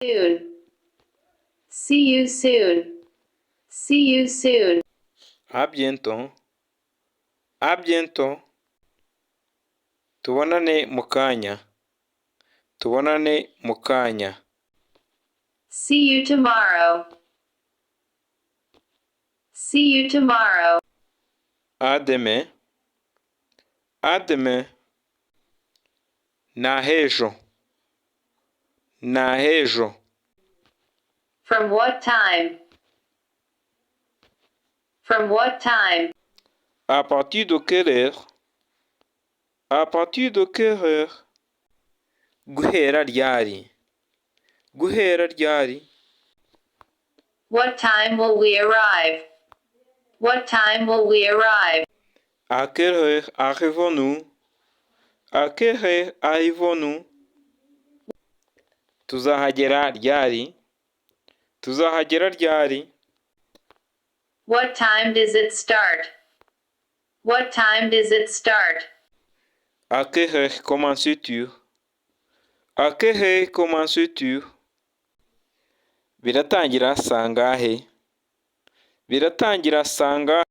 Soon. See you soon. See you soon. À bientôt. À bientôt. Tubonane mu kanya. Tubonane mu kanya. See you tomorrow. See you tomorrow. À demain. À demain. Ni ah'ejo. Ni ah'ejo. From what time? From what time? À partir de quelle heure? À partir de quelle heure? Guhera ryari? Guhera ryari? What time will we arrive? What time will we arrive? À quelle heure arrivons-nous? À quelle heure arrivons-nous? Tuzahagera ryari? Tuzahagera ryari? What time does it start? What time does it start? À quelle heure commences-tu? À quelle heure commences-tu? Biratangira sangahe? Biratangira sangahe?